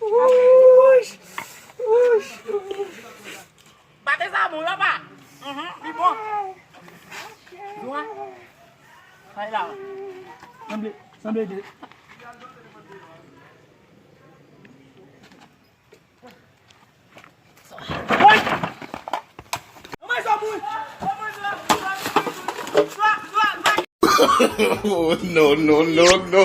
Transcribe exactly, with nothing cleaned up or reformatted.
Wouch! Wouch! Wouch! Pate sa bon, papa. Mhm, li bon. Zwa. Kay la. Sanble, sanble de. Woy! Anmwey, sa bon. Oh, no, no, no, no.